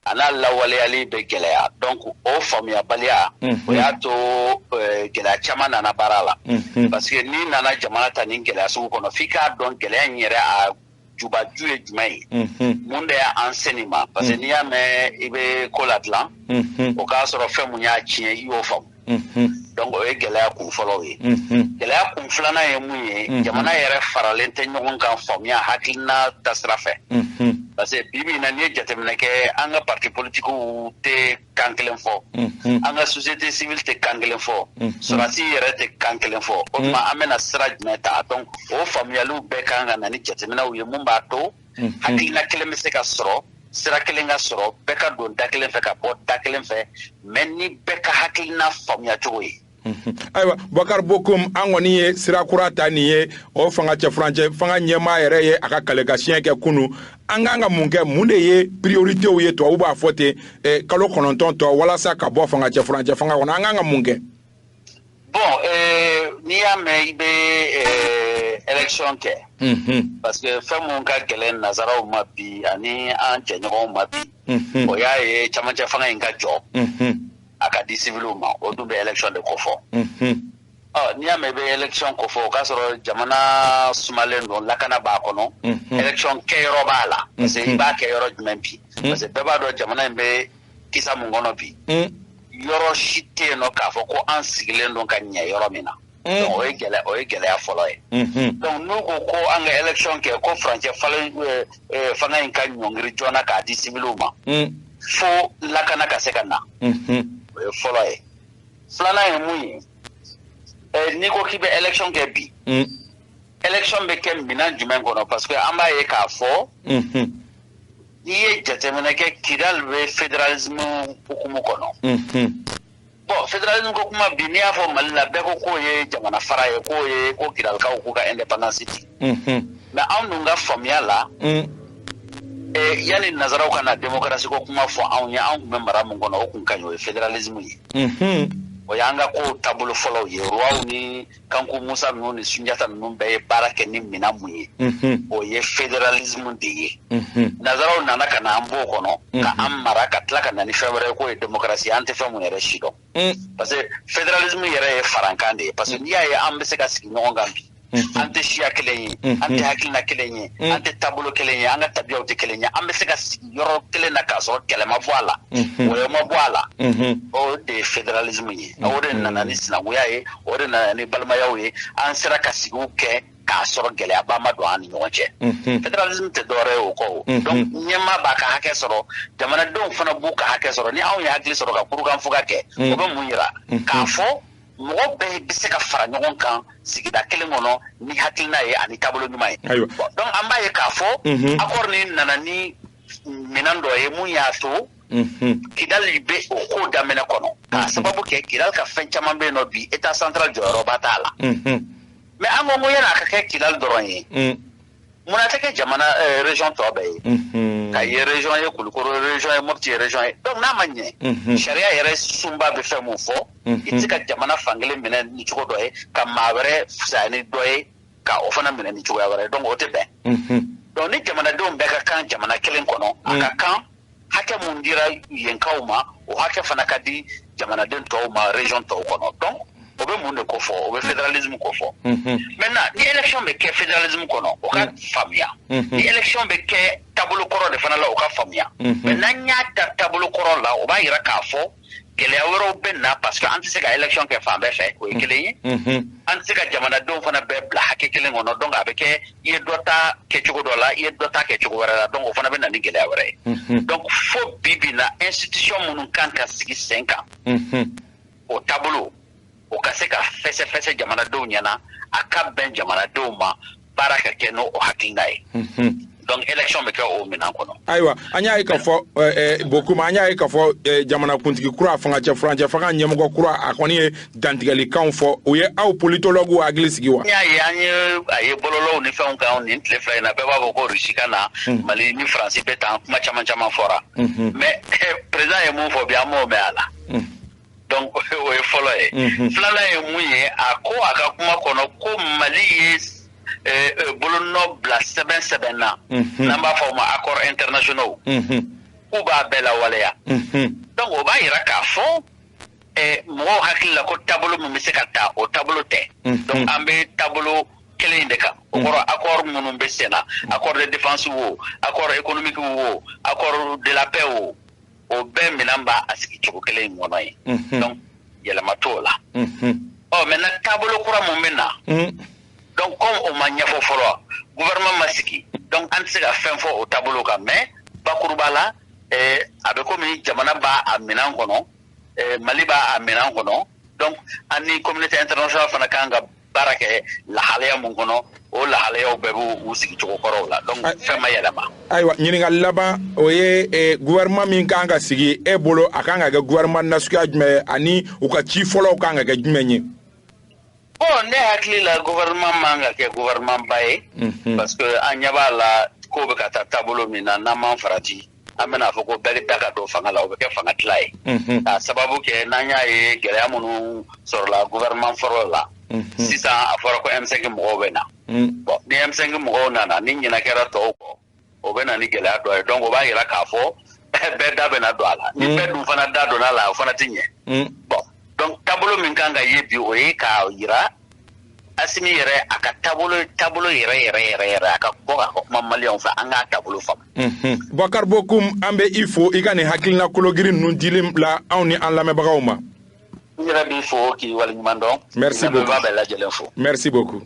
A n'a lawaleyali bɛ gɛlɛya. Donc o faamuyabaliya, o y'a to gɛlɛya caman nana baara la, parce que n'i nana jamana ta nin gɛlɛya sugu kɔnɔ, f'i k'a dɔn gɛlɛya in yɛrɛ, a jubaju ye jumɛn ye, mun de y'an se nin ma, parce que n'i y'a mɛn i bɛ ko ladilan, o k'a sɔrɔ fɛn mun y'a tiɲɛ, i y'o faamu. Donc o ye gɛlɛya kun fɔlɔw ye. Gɛlɛya kun filanan ye mun ye? Jamana yɛrɛ faralen tɛ ɲɔgɔn kan faamuya, hakilina tasira fɛ, parce que bi bi in na, n'i ye jateminɛ kɛ, an ka parti politikiw tɛ kan kelen fɔ, an ka société civile tɛ kan kelen fɔ, sɔrɔdasi yɛrɛ tɛ kan kelen fɔ. O tuma, an bɛna sira jumɛn ta? Donc o faamuyaliw bɛɛ kan ka na ni jateminɛw ye mun b'a to hakilina kelen bɛ se ka sɔrɔ, sira kelen ka sɔrɔ, bɛɛ ka don da kelen fɛ ka bɔ da kelen fɛ, mais ni bɛɛ ka hakilina faamuya cogo ye. Ayiwa, Bubakari Bokum, an kɔni ye sira kura ta nin ye. O fanga cɛ furancɛ fanga ɲɛmaa yɛrɛ ye a ka kalenkasiɲɛ kɛ kunu. An kan ka mun kɛ? Mun de ye prioritéw ye, tubabu b'a fɔ ten, kalo 9 tɔ walasa ka bɔ fanga cɛ furancɛ fanga kɔnɔ? An kan ka mun kɛ? Bon, n'i y'a mɛn i bɛ élection kɛ, parce que fɛn mun ka gɛlɛn nazaraw ma bi ani an jɛɲɔgɔnw ma bi, o y'a ye camancɛ fanga in ka jɔ, a ka di civiliw ma. O dun bɛ élection de kofɔ. Ɔ, n'i y'a mɛn i bɛ élection kofɔ, o k'a sɔrɔ jamana sumalen don, lakana b'a kɔnɔ, élection kɛyɔrɔ b'a la. Parce que i b'a kɛ yɔrɔ jumɛn bi? Parce que bɛɛ b'a dɔn jamana in bɛ kisa mun kɔnɔ bi. Yɔrɔ si tɛ yen nɔ k'a fɔ ko an sigilen don ka ɲɛ yɔrɔ min na. Donc o ye gɛlɛya fɔlɔ ye. Donc n'u ko ko an ka élection kɛ, ko furancɛ falen fanga in ka ɲɔngiri joona k'a di civiliw ma, fo lakana ka se ka na. O ye fɔlɔ ye. Filanan ye mun ye? N'i ko k'i bɛ élection kɛ bi, élection bɛ kɛ minɛn jumɛn kɔnɔ? Parce que an b'a ye k'a fɔ, n'i ye jateminɛ kɛ, Kidal bɛ fédéralisme hukumu kɔnɔ. Bon, fédéralisme ko kuma bi, n'i y'a fɔ Mali la, bɛɛ ko k'o ye jamana fara ye, k'o ye ko Kidalikaw k'u ka indépendance di. Mais anw dun ka faamuya la, yanni nazaraw ka na démocratie ko kuma fɔ anw ye, anw tun bɛ mara mun kɔnɔ, o kun ka ɲi, o ye fédéralisme ye. O y'an ka kow taabolo fɔlɔw ye. Roiw ni Kanku Musa ninnu ni Sunjata ninnu bɛɛ ye baara kɛ ni minɛn mun ye, o ye fédéralisme de ye. Nazaraw nana ka na an b'o kɔnɔ ka an mara, ka tila ka na ni fɛn wɛrɛ ye k'o ye démocratie. An tɛ fɛn mun yɛrɛ si dɔn, parce que fédéralisme yɛrɛ ye farankan de ye. Parce que n'i y'a ye an bɛ se ka sigi ɲɔgɔn kan bi, an tɛ siya kelen ye, an tɛ hakilina kelen ye, an tɛ taabolo kelen ye, an ka tabiyaw tɛ kelen ye, an bɛ se ka sigi yɔrɔ kelen na k'a sɔrɔ kɛlɛ ma bɔ a la, wɔyɔ ma bɔ a la, o de ye fédéralisme ye. O de nana ni sinankunya ye, o de nana ni balimayaw ye. An sera ka sigiw kɛ k'a sɔrɔ gɛlɛyaba ma don an ni ɲɔgɔn cɛ. Fédéralisme tɛ dɔwɛrɛ ye o kɔ. O donc ɲɛmaa b'a ka hakɛ sɔrɔ, jamanadenw fana b'u ka hakɛ sɔrɔ. Ni anw ye hakili sɔrɔ ka kurukan fuga kɛ, o bɛ mun yira? K'a fɔ mɔgɔ bɛɛ bɛ se ka fara ɲɔgɔn kan sigida kelen kɔnɔ ni hakilina ye ani taabolo ɲuman ye. Bon, donc an b'a ye k'a fɔ accord ni nana ni minɛn dɔ ye mun y'a to Kidali bɛ o ko daminɛ kɔnɔ, k'a sababu kɛ Kidali ka fɛn caman bɛ yen nɔ bi, état central jɔyɔrɔba t'a la. Mais an ko yanni a ka kɛ Kidali dɔrɔn ye, munna a tɛ kɛ jamana région tɔ bɛɛ ye? Kayi ye région ye, Kulukoro ye région ye, Mopti ye région ye. Donc n'a ma ɲɛ, sariya yɛrɛ sunba bɛ fɛn mun fɔ? I tɛ se ka jamana fankelen minɛ ni cogo dɔ ye, ka maa wɛrɛ fisaya ni dɔ ye, ka o fana minɛ ni cogoya wɛrɛ ye. Donc o tɛ bɛn. Donc ni jamanadenw bɛɛ ka kan jamana kelen kɔnɔ, a ka kan hakɛ mun dira yenkaw ma, o hakɛ fana ka di jamanaden tɔw ma région tɔw kɔnɔ. Donc o bɛ mun de ko fɔ? O bɛ fédéralisme ko fɔ. Maintenant, ni élection bɛ kɛ fédéralisme kɔnɔ, o ka faamuya. Ni élection bɛ kɛ taabolo kɔrɔ de fana la, o ka faamuya. Mais n'an y'a ta taabolo kɔrɔ la, o b'a yira k'a fɔ gɛlɛya wɛrɛw bɛ na, parce que an tɛ se ka élection kɛ fan bɛɛ fɛ, o ye kelen ye. An tɛ se ka jamanadenw fana bɛɛ bila hakɛ kelen kɔnɔ. Donc a bɛ kɛ i ye dɔ ta kɛcogo dɔ la, i ye dɔ ta kɛcogo wɛrɛ la. Donc o fana bɛ na ni gɛlɛya wɛrɛ ye. Donc fo bi bi na, institution minnu kan ka sigi sen kan, o taabolo o ka se ka fɛsɛ-fɛsɛ jamanadenw ɲɛna, a ka bɛn jamanadenw ma, baara ka kɛ n'o o hakilina ye. Donc élection bɛ kɛ o minɛn kɔnɔ. Ayiwa, an y'a ye k'a fɔ Bokuma, an y'a ye k'a fɔ jamanakuntigi kura, fangacɛ furancɛ fanga ɲɛmɔgɔ kura, a kɔni ye dantigɛlikanw fɔ. O ye aw politologuw hakili sigi wa? N y'a ye, an ye a ye bɔlɔlɔw ni fɛnw kan nin tile 2 in na, bɛɛ b'a fɔ ko Russie ka na Mali ni Faransi bɛ tan. Kuma caman caman fɔra, mais président ye mun fɔ bi, an m'o mɛn a la. Donc o ye fɔlɔ ye. Filanan ye mun ye? A ko a ka kuma kɔnɔ ko Mali ye bolonɔ bila sɛbɛn sɛbɛn na, n'an b'a fɔ o ma accord internationaux. K'u b'a bɛɛ lawaleya. Donc o b'a yira k'a fɔ mɔgɔw hakili la ko taabolo min bɛ se ka ta, o taabolo tɛ. Donc an bɛ taabolo kelen in de kan. O kɔrɔ, accord minnu bɛ sen na, accord de défense wo, accord économique wo, accord de la paix wo, o bɛɛ minɛn b'a a sigi cogo kelen in kɔnɔ yen. Donc yɛlɛma t'o la. Ɔ, maintenant, taabolo kura mun bɛ na? Donc comme o ma ɲɛfɔ fɔlɔ, gouvernement ma sigi, donc an tɛ se ka fɛn fɔ o taabolo kan. Mais bakuruba la, a bɛ komi jamana b'a a minɛn kɔnɔ, Mali b'a a minɛn kɔnɔ. Donc an ni communauté internationale fana kan ka baara kɛ lahalaya mun kɔnɔ, o lahalayaw bɛɛ b'u sigi cogo kɔrɔw la. Donc fɛn ma yɛlɛma. Ayiwa, ɲininkali laban, o ye gouvernement min kan ka sigi, e bolo, a kan ka kɛ gouvernement nasuguya jumɛn ye, ani u ka ci fɔlɔw kan ka kɛ jumɛn ye? Bon, ne hakili la, gouvernement man ka kɛ gouvernement ba ye, parce que an ɲɛ b'a la ko bɛ ka taa taabolo min na, n'an m'an farati, an bɛna fɔ ko bɛɛ da ka don fanga la, o bɛ kɛ fanga tila ye. K'a sababu kɛ n'an y'a ye gɛlɛya minnu sɔrɔla gouvernement fɔlɔ la, sisan a fɔra ko M5 mɔgɔw bɛ na. Bon, ni M5 mɔgɔw nana, ni ɲinɛ kɛra tɔw kɔ, o bɛ na ni gɛlɛya dɔ ye. Donc o b'a yira k'a fɔ bɛɛ da bɛna don a la. Ni bɛɛ dun fana da donna a la, o fana tɛ ɲɛ. Bon, donc taabolo min kan ka ye bi, o ye k'a yira Asimi yɛrɛ, a ka taabolo, taabolo yɛrɛ yɛrɛ yɛrɛ yɛrɛ, a ka bɔ k'a ka kuma Maliyɛnw fɛ, an k'a taabolo faamu. Bakari Bokum, an bɛ i fo i ka nin hakilina kologiri ninnu dili la anw ni an lamɛnbagaw ma. N yɛrɛ b'i fo k'i waleɲuman dɔn. Merci beaucoup. B'a bɛɛ lajɛlen fo. Merci beaucoup.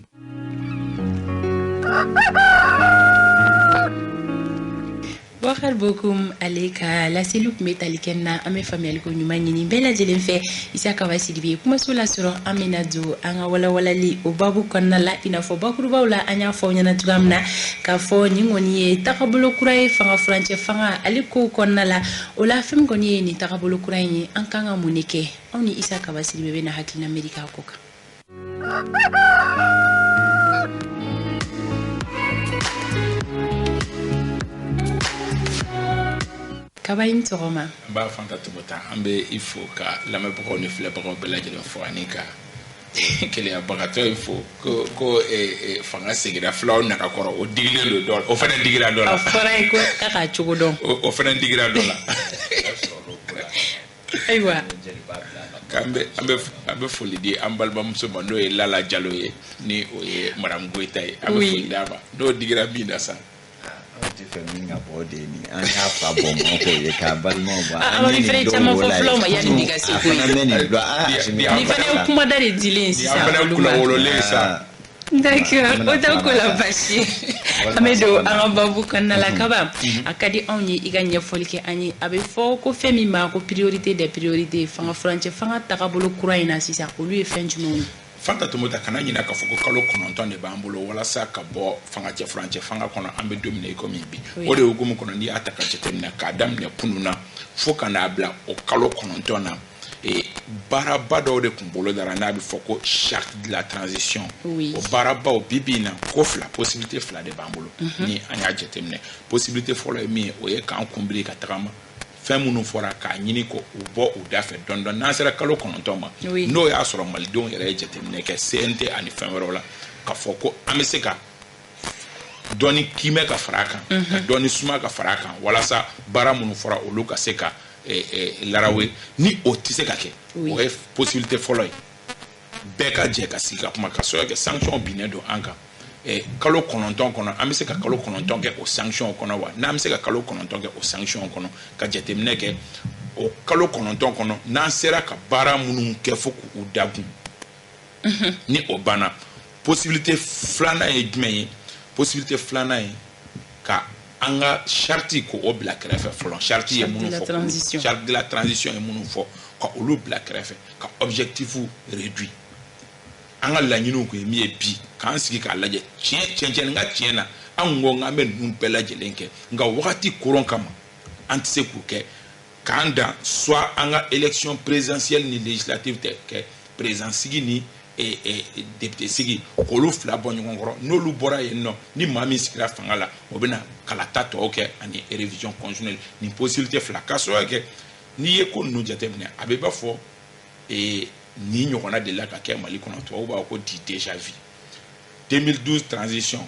Bakar Bokum, ale ka laseliw tun bɛ tali kɛ na. An bɛ faamuyali ko ɲuman ɲini bɛɛ lajɛlen fɛ. Isa Kaba Sidibe, kumaso lasɔrɔ, an bɛna don an ka walawalali o babu kɔnɔna la. I n'a fɔ bakurubaw la, an y'a fɔ aw ɲɛna cogoya min na k'a fɔ nin kɔni ye tagabolo kura ye fanga furancɛ fanga ale kow kɔnɔna la. O la, fɛn min kɔni ye nin tagabolo kura in ye, an kan ka mun de kɛ? Anw ni Isa Kaba Sidibe bɛna hakilina miiri k'a ko kan. Kaba, i ni sɔgɔma. N b'a Fanta Tɔgɔta, an bɛ i fo ka lamɛnbagaw ni filɛbagaw bɛɛ lajɛlen fo, ani ka keleyabagatɔ in fo ko fanga seginna filaw nagakɔrɔ. O digilen don dɔ, o fana digira dɔ la. A fɔra ye ko k'a k'a cogo dɔn. O fana digira dɔ la. Ayiwa. K'an bɛ an bɛ foli di an balimamuso ma, n'o ye Lala Jalo ye, ni o ye Madame Goyita ye. An bɛ foli d'a ma n'o digira min na sa. Anw tɛ fɛ min ka bɔ, o de ye nin. An y'a fa bɔ mɔgɔ k'o ye k'a balimaw bɔ. An bɛ fɛnɛ caman fɔ filaw ma yanni bi ka se ko ye. A fana bɛ nin dɔn. Nin fana ye kumada de dilen sisan. Nin fana ye kunnawololen sa. D'accord, o t'aw ko la baasi ye. An bɛ don an ka babu kɔnɔna la. Kaba, a ka di anw ye i ka ɲɛfɔli kɛ an ye. A bɛ fɔ ko fɛn min ma ko priorité des priorités, fanga furancɛ fanga tagabolo kura in na sisan, olu ye fɛn jumɛnw ye? Fanta Tomota, kana ɲinɛ k'a fɔ ko kalo 9 de b'an bolo walasa ka bɔ fanga cɛ furancɛ fanga kɔnɔ. An bɛ don min na i komi bi, o de hukumu kɔnɔ, n'i y'a ta ka jateminɛ k'a daminɛ kunun na fo ka n'a bila o kalo 9 na, baaraba dɔw de tun bolo dara, n'a bɛ fɔ ko charte de la transition. O baarabaw, bi bi in na, ko fila, possibilité fila de b'an bolo. Ni an y'a jateminɛ, possibilité fɔlɔ ye min ye, o ye k'an kunbiri ka tagama fɛn minnu fɔra k'a ɲini ko u bɔ u da fɛ dɔɔni dɔɔni. N'an sera kalo 9 ma, n'o y'a sɔrɔ malidenw yɛrɛ ye jateminɛ kɛ CNT ani fɛn wɛrɛw la, k'a fɔ ko an bɛ se ka dɔɔni kimɛ ka fara a kan, ka dɔɔni suma ka fara a kan, walasa baara minnu fɔra, olu ka se ka larawe. Ni o tɛ se ka kɛ, o ye possibilité fɔlɔ ye, bɛɛ ka jɛ ka sigi ka kuma, ka sɔrɔ kɛ sanction binnen don an kan kalo 9 kɔnɔ. An bɛ se ka kalo 9 kɛ o sanction kɔnɔ wa? N'an bɛ se ka kalo 9 kɛ o sanction kɔnɔ, ka jateminɛ kɛ o kalo 9 kɔnɔ, n'an sera ka baara minnu kɛ fo k'u dakun, ni o banna, possibilité filanan ye jumɛn ye? Possibilité filanan ye ka an ka charte ko o bila kɛrɛfɛ fɔlɔ. Charte ye minnu fɔ, charte de la transition ye minnu fɔ, ka olu bila kɛrɛfɛ, ka objectif réduit. An ka laɲiniw kun ye min ye bi, k'an sigi k'a lajɛ tiɲɛ tiɲɛ ka tiɲɛ na, an ko k'an bɛ ninnu bɛɛ lajɛlen kɛ, nka wagati koron kama an tɛ se k'o kɛ, k'an dan soit an ka élection présidentielle ni législative tɛ kɛ, président sigi ni député sigi, k'olu fila bɔ ɲɔgɔn kɔrɔ. N'olu bɔra yen nɔ, ni maa min sigira fanga la, o bɛna kalata tɔw kɛ ani révision constitutionnelle. Nin possibilité fila k'a sɔrɔ kɛ, n'i ye ko ninnu jateminɛ, a bɛ i b'a fɔ nin ɲɔgɔnna delila ka kɛ Mali kɔnɔ. Tubabu b'a fɔ ko du déjà vu. 2012 transition.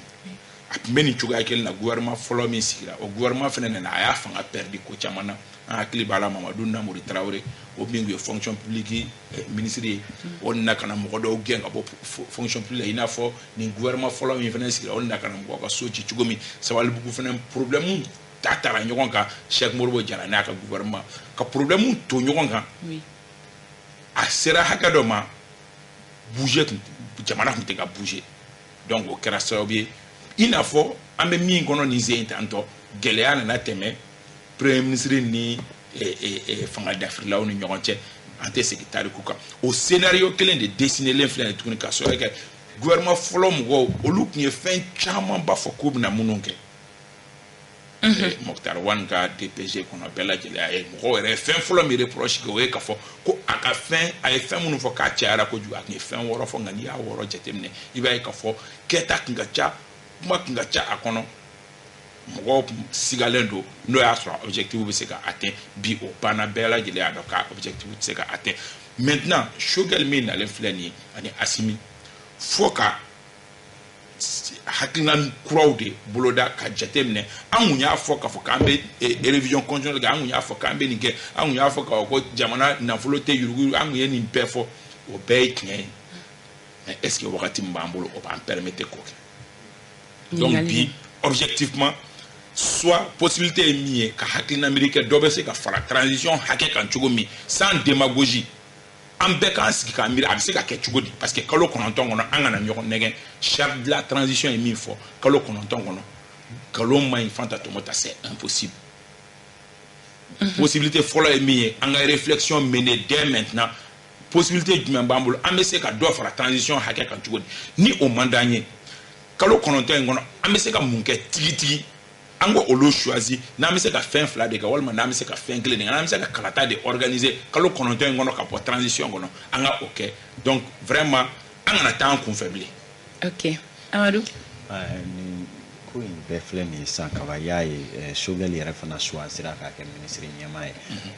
A tun bɛ nin cogoya kelen na gouvernement fɔlɔ min sigira, o gouvernement fana nana, a y'a fanga perdu ko caman na. An hakili b'a la, Mamadu Namori Tarawele, o min tun ye fonction publique ministre ye, o nana ka na mɔgɔ dɔw gɛn ka bɔ fonction publique la. I n'a fɔ nin gouvernement fɔlɔ min fana sigira, o nana ka na mɔgɔw ka so ci cogo min. Sabalibugu fana problème ta taara ɲɔgɔn kan. Cheikh Modibo Jara n'a ka gouvernement ka problème to ɲɔgɔn kan, a sera hakɛ dɔ ma, bouger tun, jamana tun tɛ ka bouger. Donc o kɛra sababu ye, i n'a fɔ an bɛ min kɔnɔ nin sen in tantɔ, gɛlɛya nana tɛmɛ premier ministre ni fanga dafirilaw ni ɲɔgɔn cɛ. An tɛ segin tariku kan. O scénario kelen de dessinelen filɛ nin ye tuguni, ka sɔrɔ kɛ gouvernement fɔlɔ mɔgɔw, olu tun ye fɛn camanba fɔ k'u bɛna minnu kɛ. Moctar Ouane ka DPG kɔnɔ, bɛɛ lajɛlen y'a ye, mɔgɔw yɛrɛ ye fɛn fɔlɔ min reproche kɛ, o ye k'a fɔ ko a ka fɛn, a ye fɛn minnu fɔ k'a cayara kojugu. A tun ye fɛn 6 fɔ, nka n'i y'a 6 jateminɛ, i b'a ye k'a fɔ kɛta tun ka ca, kuma tun ka ca a kɔnɔ, mɔgɔw tun sigalen don n'o y'a sɔrɔ objectif bɛ se ka atteint. Bi o banna, bɛɛ lajɛlen y'a dɔn k'a objectif tɛ se ka atteint. Maintenant, Choguel min nalen filɛ nin ye ani Assimi, fo ka hakilina kuraw de boloda ka jate minɛ. An kun y'a fɔ k'a fɔ k'an bɛ révision constitutionnelle kɛ, an kun y'a fɔ k'an bɛ nin kɛ, an kun y'a fɔ k'a fɔ ko jamana nafolo tɛ yuruguyurugu, an kun ye nin bɛɛ fɔ, o bɛɛ ye tiɲɛ ye. Mais est ce que wagati min b'an bolo, o b'an permettre k'o kɛ? Donc bi, objectivement, soit possibilité ye min ye ka hakilina miiri kɛ, dɔ bɛ se ka fara transition hakɛ kan cogo min, sans démagogie. An bɛɛ k'an sigi k'an miiri, a bɛ se ka kɛ cogo di? Parce que kalo 9 kɔnɔ, an kana ɲɔgɔn nɛgɛn, charte de la transition ye min fɔ, kalo 9 kɔnɔ, nkalon man ɲi, Fanta Tɔmɔta, c'est impossible. Possibilité fɔlɔ ye min ye, an ka réflexion mener dès maintenant. Possibilité jumɛn b'an bolo? An bɛ se ka dɔ fara transition hakɛ kan cogo di? Ni o man d'an ye, kalo 9 in kɔnɔ, an bɛ se ka mun kɛ tigitigi? An ko olu choisi, n'an bɛ se ka fɛn 2 de kɛ, walima n'an bɛ se ka fɛn 1 de kɛ, n'an bɛ se ka kalata de organiser kalo 9 in kɔnɔ ka bɔ transition kɔnɔ, an ka o kɛ. Donc vraiment, an kana taa an kunfɛ bilen. Ok, Amadou. Nin ko in bɛɛ filɛ nin ye sisan, kaba y'a ye, Choguel yɛrɛ fana choisira k'a kɛ minisiri ɲɛmaa ye.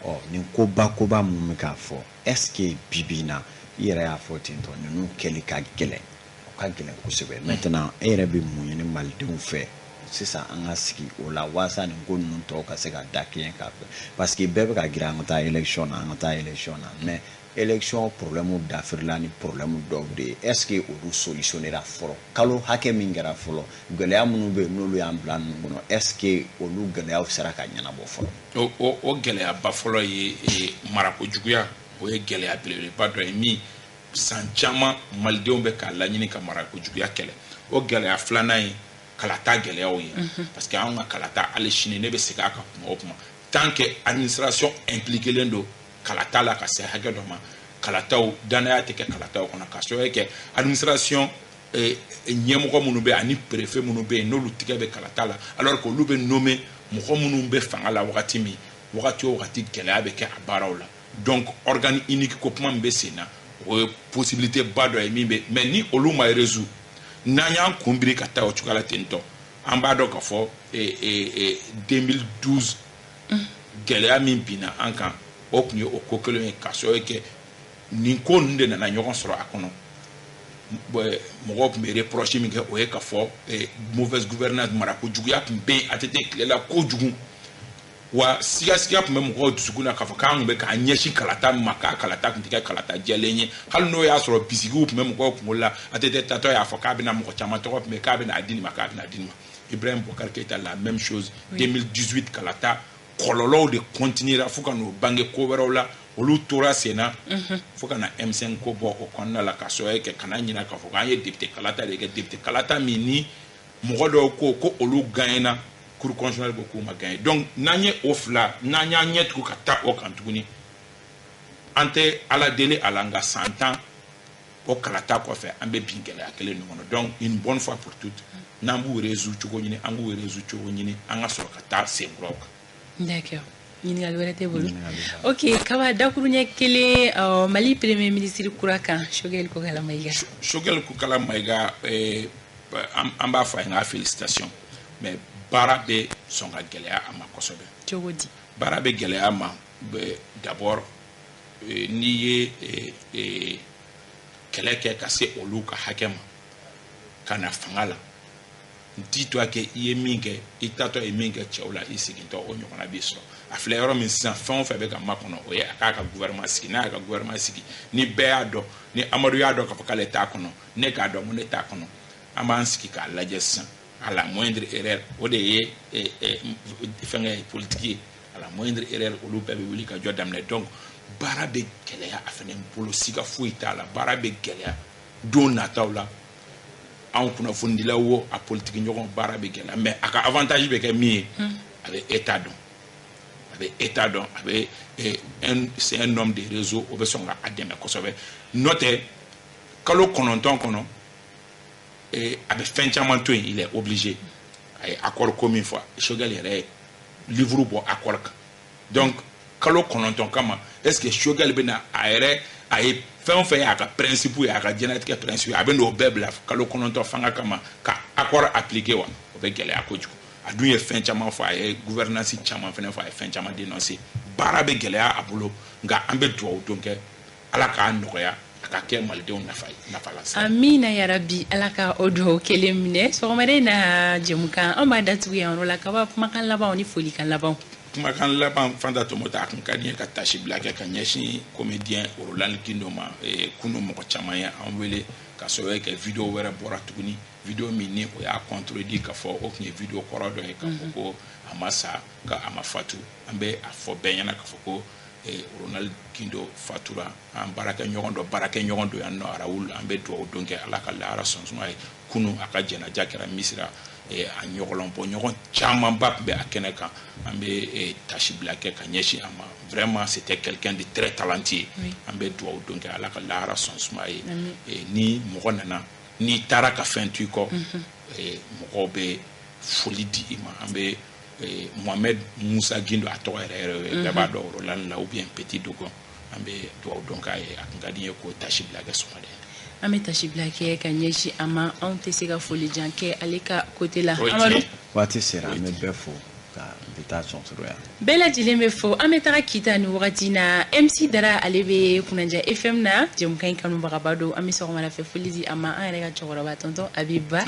Ɔ, nin koba koba mun bɛ k'a fɔ, est ce que bi bi in na, i yɛrɛ y'a fɔ ten tɔ, ninnu kɛli ka gɛlɛn, o ka gɛlɛn kosɛbɛ. Maintenant, e yɛrɛ bɛ mun ɲini malidenw fɛ sisan, an ka sigi o la walasa nin ko ninnu tɔw ka se ka da kɛɲɛ k'a fɛ? Parce que bɛɛ bɛ ka girin an ka taa élection na, an ka taa élection na, mais élection problème dafirila ni problème dɔw de ye. Est ce que olu solutionnera fɔlɔ? Kalo hakɛ min kɛra fɔlɔ, gɛlɛya minnu bɛ yen n'olu y'an bila ninnu kɔnɔ, est ce que olu gɛlɛyaw sera ka ɲɛnabɔ fɔlɔ? O gɛlɛyaba fɔlɔ ye marako juguya. O ye gɛlɛya belebeleba dɔ ye min san caman malidenw bɛ k'a laɲini ka marako juguya kɛlɛ. O gɛlɛya filanan ye kalata gɛlɛyaw ye, parce que anw ka kalata, hali sini ne bɛ segin a kan kuma o kuma, tant que administration impliquélen don kalata la ka se hakɛ dɔ ma, kalataw danaya tɛ kɛ kalataw kɔnɔ, ka sababu kɛ administration ɲɛmɔgɔ minnu bɛ ani préfet minnu bɛ yen, n'olu tigɛ bɛ kalata la, alors que olu bɛ nommer mɔgɔ minnu bɛ fanga la wagati min, wagati o wagati gɛlɛya bɛ kɛ a baaraw la. Donc organe unique ko kuma min bɛ sen na, o ye possibilité ba dɔ ye min bɛ, mais ni olu ma résout, n'an y'an kun biri ka taa o cogoya la ten tɔ, an b'a dɔn k'a fɔ 2012 gɛlɛya min binna an kan, o tun ye o ko kelen ye, ka sababu kɛ nin ko ninnu de nana ɲɔgɔn sɔrɔ a kɔnɔ. Mɔgɔw tun bɛ reproche min kɛ, o ye k'a fɔ mauvaise gouvernance, marako juguya tun bɛ yen ATT tile la kojugu. Wa sigasiga tun bɛ mɔgɔw dusukun na k'a fɔ k'an tun bɛ k'an ɲɛsin kalata min ma, k'a kalata tun tɛ kɛ kalata jɛlen ye, hali n'o y'a sɔrɔ bisigiw tun bɛ mɔgɔw kunkolo la. ATT tatɔ y'a fɔ k'a bɛna mɔgɔ caman tɔgɔ tun bɛ k'a bɛna a di nin ma, k'a bɛna a di nin ma. Ibrahim Boubacar Keïta, la même chose. 2018 kalata kɔlɔlɔw de continuera fo ka n'o bange ko wɛrɛw la, olu tora sen na fo ka na M5 ko bɔ o kɔnɔna la, ka sababu kɛ kana ɲinɛ k'a fɔ k'an ye député kalata de kɛ, député kalata min ni mɔgɔ dɔw ko ko olu gagnena, cour constitutionnelle ko k'u ma gagné. Donc n'an ye o fila, n'an y'an ɲɛ tugu ka taa o kan tuguni, an tɛ Ala deli a la, nka san 10 o kalata kɔfɛ, an bɛ bin gɛlɛya kelen nin kɔnɔ. Donc une bonne fois pour toutes, n'an b'u résout cogo ɲini, an k'u résout cogo ɲini, an ka sɔrɔ ka taa sen kuraw kan. D'accord, ɲininkali wɛrɛ tɛ bolo? Ok, Kaba, dakuruɲɛ kelen, Mali premier ministre kura kan, Choguel Kokalla Maïga. Choguel Kokalla Maïga, an b'a fɔ a ye n ka félicitation, mais baara bɛ sɔn ka gɛlɛya a ma kosɛbɛ. Cogo di? Baara bɛ gɛlɛya a ma. D'abord, n'i ye kɛlɛ kɛ ka se olu ka hakɛ ma ka na fanga la. Dis-toi que i ye min kɛ, i tatɔ ye min kɛ cɛw la, i segintɔ o ɲɔgɔnna b'i sɔrɔ. A filɛ yɔrɔ min sisan, fɛn o fɛn bɛ ka makɔnɔ, o ye a k'a ka gouvernement sigi. N'a y'a ka gouvernement sigi, ni bɛɛ y'a dɔn, ni Amadu y'a dɔn k'a fɔ k'ale t'a kɔnɔ, ne k'a dɔn ko ne t'a kɔnɔ, an b'an sigi k'a lajɛ sisan. À la moindre erreur, o de ye fɛnkɛ politique ye, à la moindre erreur, olu bɛɛ bɛ wuli ka jɔ daminɛ. Donc baara bɛ gɛlɛya a fɛnɛ bolo, siga foyi t'a la, baara bɛ gɛlɛya don nataw la. Anw kunnafonidilaw wo, a politique ɲɔgɔn, baara bɛ gɛlɛya, mais a ka avantage bɛ kɛ min ye, a bɛ état dɔn, a bɛ état dɔn, a bɛ c'est un homme de réseau, o bɛ sɔn ka a dɛmɛ kosɛbɛ. N'o tɛ, kalo 9 kɔnɔ, a bɛ fɛn caman to yen, il est obligé. A ye accord ko min fɔ, Choguel yɛrɛ ye livre bɔ accord kan. Donc kalo 9 kama, est ce que Choguel bɛ na a yɛrɛ, a ye fɛn o fɛn ye a ka principe ye, a ka diɲɛlatigɛ principe ye, a bɛ n'o bɛɛ bila kalo 9 fanga kama ka accord appliquer wa? O bɛ gɛlɛya kojugu. A dun ye fɛn caman fɔ, a ye gouvernance caman fɛnɛ fɔ, a ye fɛn caman dénoncer. Baara bɛ gɛlɛya a bolo, nka an bɛ dugawu don kɛ, Ala k'a nɔgɔya, a ka kɛ malidenw nafa ye, nafa la sira. Amina yarabi, Ala ka o dugawu kelen minɛ. Sɔgɔmada in na jɛmukan, an b'a datugu yan yɔrɔ la. Kaba, kumakan labanw ni folikan labanw. Kumakan laban, Fanta Tɔmɔta, a kun ka di n ye ka tasi bila kɛ ka ɲɛsin comédien Roland Gindo ma. Kunun mɔgɔ caman ye an wele ka sababu kɛ vidéo wɛrɛ bɔra tuguni, vidéo min ni o y'a contredit k'a fɔ o tun ye vidéo kɔrɔ dɔ ye, k'a fɔ ko a ma sa, ka a ma fatu. An bɛ a fɔ bɛɛ ɲɛna k'a fɔ ko Ronald Gindo fatura, an baarakɛ ɲɔgɔn dɔ, baarakɛ ɲɔgɔn dɔ yan nɔ, Raoul. An bɛ dugawu don kɛ, Ala ka lahara sɔn suma ye. Kunun a ka jɛnaja kɛra Misira, a ɲɔgɔlɔnbɔ ɲɔgɔn camanba tun bɛ a kɛnɛ kan. An bɛ tasi bila kɛ ka ɲɛsin a ma. Vraiment, c'était quelqu'un de très talentueux. An bɛ dugawu don kɛ, Ala ka lahara sɔn suma ye. Ni mɔgɔ nana, n'i taara ka fɛn to i kɔ, mɔgɔw bɛ foli di i ma. An bɛ Mohamed Musa Gindo, a tɔgɔ yɛrɛ yɛrɛ ye, bɛɛ b'a dɔn Roland la ou bien Petit Dogon, an bɛ dugawu don k'a ye. A kun ka di n ye k'o tasi bila kɛ sɔgɔmada in. An bɛ tasi bila kɛ ka ɲɛsin a ma. Anw tɛ se ka foli jan kɛ ale ka côté la. Amadu, waati sera, an bɛ bɛɛ fo ka bi taa sɔn yan. Bɛɛ lajɛlen bɛ fo. An bɛ taga Kita ni wagati na. MC Dara, ale bɛ Kunnaja FM na, jɛmukan in kanubagaba don. An bɛ sɔgɔmada fɛ foli di a ma. An yɛrɛ ka cɛkɔrɔba, tonton Abiba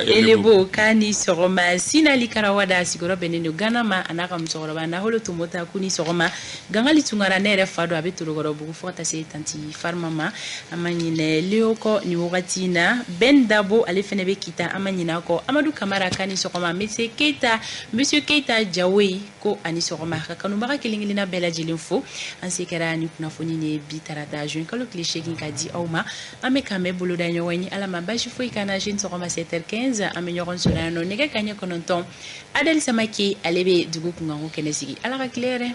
Elebo, k'a ni sɔgɔma. Sinali Karawada, sigiyɔrɔ bɛnnen don Gana ma, a n'a ka musokɔrɔba Naholo Tomota, k'u ni sɔgɔma. Gangali Tunkara, ne yɛrɛ fa don, a bɛ Torokɔrɔbugu, fo ka taa se tanti Farima ma. An ma ɲinɛ Leo kɔ nin wagati in na. Ben Dabo, ale fɛnɛ bɛ Kita, an ma ɲinɛ a kɔ. Amadu Kamara, k'a ni sɔgɔma. Monsieur Keita, monsieur Keita Jawoyi, ko ani sɔgɔma. Ka kanubaga kelen kelenna bɛɛ lajɛlen fo. An se kɛra ni kunnafoni de bi, tarata juin kalo tile 8, ka di aw ma. An bɛ k'an bɛɛ boloda ɲɔgɔn ye. Ala ma basi foyi kana jeune sɔgɔma 7h15, an bɛ ɲɔgɔn sɔrɔ yan nɔ nɛgɛ kanɲɛ 9. Adel Samake, ale bɛ dugu kunkanko kɛnɛ sigi. Ala ka tile yɛrɛ.